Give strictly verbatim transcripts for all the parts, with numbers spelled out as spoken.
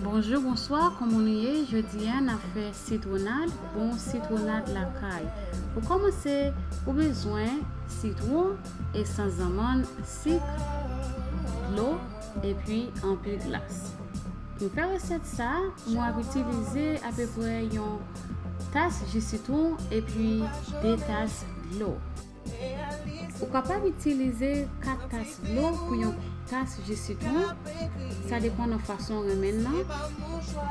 Bonjou, bonswa, kòman nou ye? Jodi a, n ap fè sitwonad, bon sitwonad lakay. Pou kòmanse, ou bezwen sitwon, esans zanmann, sik, dlo, epi anpil glas. Pou m fè resèt sa, mwen ap itilize apeprè yon tas ji sitwon epi de tas dlo. Ou kapab itilize kat tas dlo pou yon tas ji sitwon, sa depann nan fason w renmen l nan.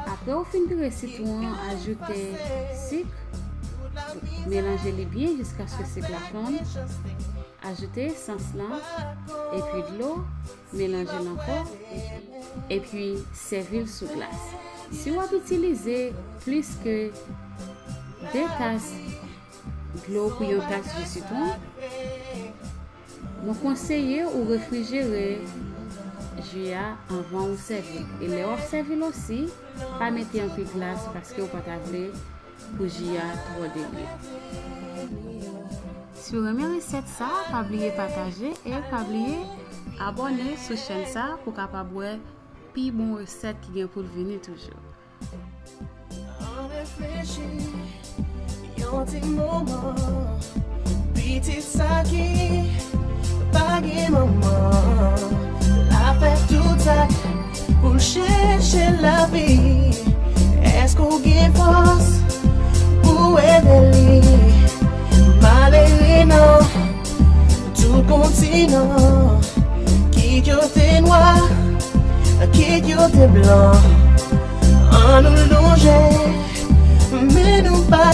Apre w fin pire sitwon an, ajoute sik, melanje li byen jiskaske sik la fonn. Ajoute esans lan, epi dlo, melanje l ankò, epi sèvi l sou glas. Si w ap itilize plis ke de tas dlo pou yon tas ji sitwon, nou konseye ou refrijere ji a anvan ou sèvi l. E lè w ap sèvi l osi, pa mete anpil glas paske w pa ta vle pou ji a twò delye. Si w renmen resèt sa, pa bliye pataje e pa bliye abòne sou chèn sa pou w kapab wè pi bon resèt ki gen pou l vini toujou. An reflechi yon ti moman, pitit sa ki pa gen manman, l ap fè tout sa pou l chèche lavi. Èske w gen fòs pou w ede li? Malere nan tout kontinan, kit yo te nwa, kit yo te blan, ann nou lonje men nou pa